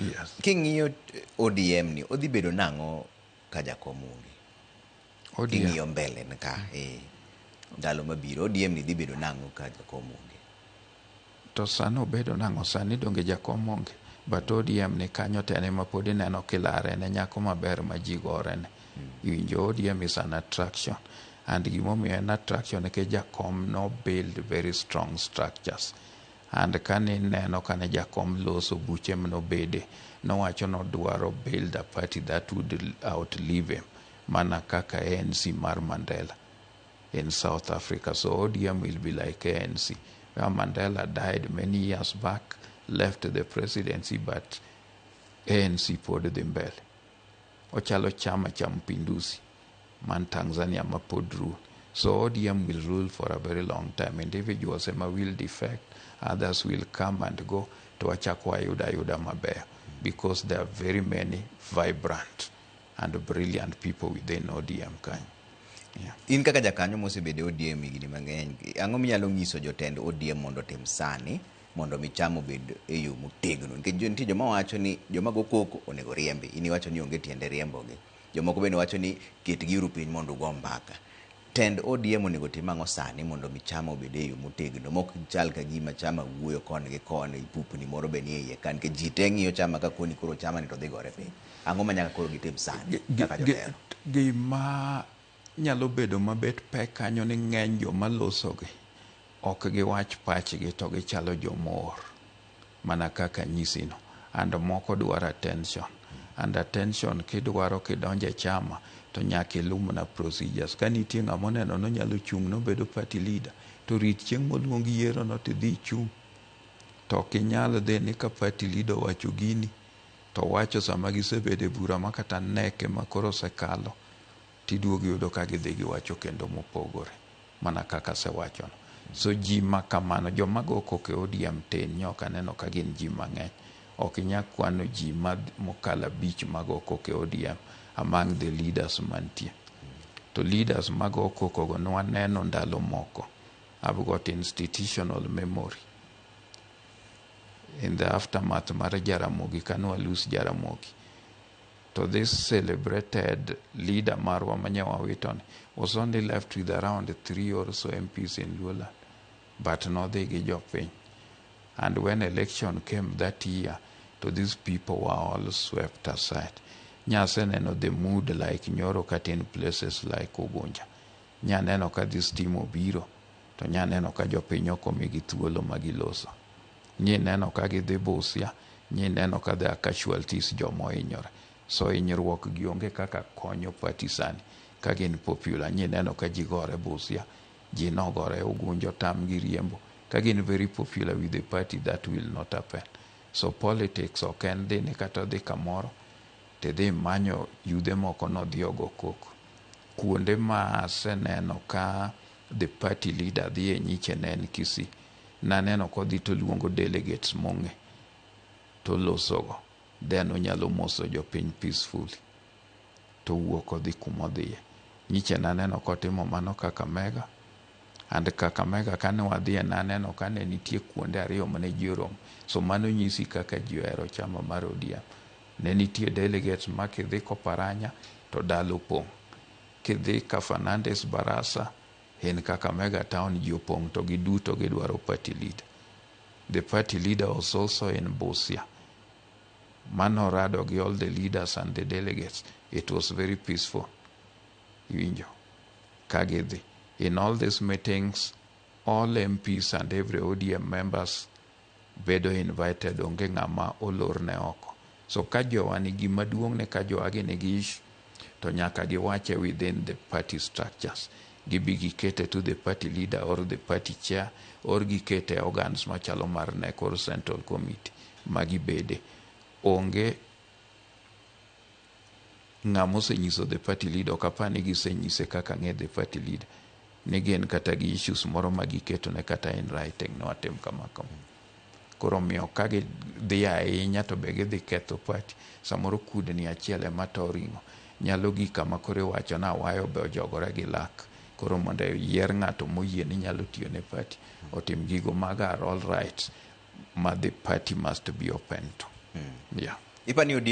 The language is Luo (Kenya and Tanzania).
Yes. King'iyo ODM ni, odhi bedo nang'o ka jakom onge? ODM. King'iyo mbele ne ka e ndalo mabiro, ODM ni dhi bedo nang'o ka jakom onge? To sani obedo nang'o? Sani donge jakom onge? But ODM ni kanyo to en ema pod ineno kilare ne nyako maber ma ji gore ne. Iwinjo, ODM is an attraction. And gimomiyo en attraction, nikech jakom no build very strong structures. And kane ineno kane jakom loso buche manobede, nowacho nodwaro build a party that would outlive him, mana kaka ANC mar Mandela in South Africa. So ODM will be like ANC, where Mandela died many years back, left the presidency, but ANC pod dhi mbele. Ochalo Chama cha Mapinduzi man Tanzania ma pod rule. So ODM will rule for a very long time. Individuals ema will defect, others will come and go, to wachako wayudo ayuda mabeyo, because there are very many vibrant and brilliant people within ODM kanyo. Yeah. In kaka jakanyo mosebedo e ODM higni mang'eny, ang'o minyalo nyiso jotend ODM mondo otim sani mondo mi chama obed e yo motegno? Nikech nitie joma wacho ni joma go koko onego riembi, in iwacho ni onge tiende riembogi. Jomoko bende wacho ni ketgiuru piny mondo ugo mbaka. Tend ODM onego tim ang'o sani mondo mi chama obed e yo motegno, mok chal ka gima chama wuoyo koni gi koni, pupni moro be nie iye ka, nikech ji te ng'iyo chama ka koni koro chama ni to dhi gore piny. Ang'o ma nyaka koro gitim sani kaka jotelo? Gima nyalo bedo mabet pek kanyo ni ng'eny joma losogi ok giwach pachgi, to gichalo jomor mana kaka nyisino, and moko dwaro attention, and attention kidwaro kidonjo e chama to nyaka ilumna procedures. Ka nitie ng'ama oneno nonyalo chung' nobedo party leader, to rit chieng' moluong yiero no tidhi ichung'. To ok inyal dhi ni ka party leader owacho gini to wacho sama gisebedo e bura ma kata nek ema koro osekalo, tiduogo iyudo ka gidhi giwacho kendo mopogore mana kaka asewachono. So ji ma kamano, joma go koko e ODM tin, nyok aneno ka gin ji mang'eny. Ok inyal kwano ji mokalo 5 mago koko e ODM among the leaders mantie. To leaders mago koko go nwaneno ndalo moko. I've got institutional memory. In the aftermath mar Jaramogi, kane wa lose Jaramogi, to this celebrated leader marwa manye wawito ni was only left with around 3 or so MPs in Luoland, but nodhi gi jopiny. And when election came that year, to these people were all swept aside. Nyaseneno the mood like nyoro kata in places like Ugunja. Nyaneno ka this team obiro, to nyaneno ka jopiny ok omigi thuolo ma giloso. Nyineno ka gidhi Busia, nyineno ka there are casualties, joma ohinyore. So hinyruok gi onge kaka konyo party sani ka gin popular. Nyineno ka ji gore Busia, ji nogore Ugunja, otamgi riembo. Ka gin very popular with the party, that will not happen. So politics ok en dhi ni kata dhi kamoro tidhi manyo yudhe moko nodhi ogo koko. Kuonde ma aseneno ka the party leader dhi e nyiche ne en Kisii. Naneno kodhi to luongo delegates mong'e to losogo. Then onyalo moso jopiny peacefully to wuok odhi kumodhiye. Nyiche naneno kotimo mano Kakamega. And Kakamega kane wadhiye naneno kane nitie kuonde ariyo mane ji oromo. So mano nyisi kaka ji ohero chama mar ODM. Ne nitie delegates ma kidhi Koparanya to dala opong'. Kidhi ka Fernandes Barasa in Kakamega town ji opong' to giduto gidwaro party leader. The party leader was also in Busia. Mano rado gi all the leaders and the delegates. It was very peaceful. Iwinjo ka gidhi. In all these meetings, all MPs and every ODM members bedo invited, onge ng'ama olorne oko. So ka jowa ni gima duong' ne ka jowa gi nigi issue, to nyaka giwache within the party structures. Gibi gikete to the party leader or the party chair or gikete organs machalo mar NEC or Central Committee magibede. Onge ng'ama osenyiso the party leader, ok apar ni gisenyise kaka ng'e the party leader ni gin kata gi issues moro ma giketo ne kata in writing ni watim kama kama. Koro omiyo ka gidhi ahinya to be gidhi ketho party. Samoro kudni achiel ema to ring'o. Nyalo gik kama koro iwacho ni awayo be ojogore gi lak. Koro mondo yier ng'ato moyie ni nyalo tiyo ne party otim gigo mago are all rights ma the party must be open to. Yeah. Ipani ODM.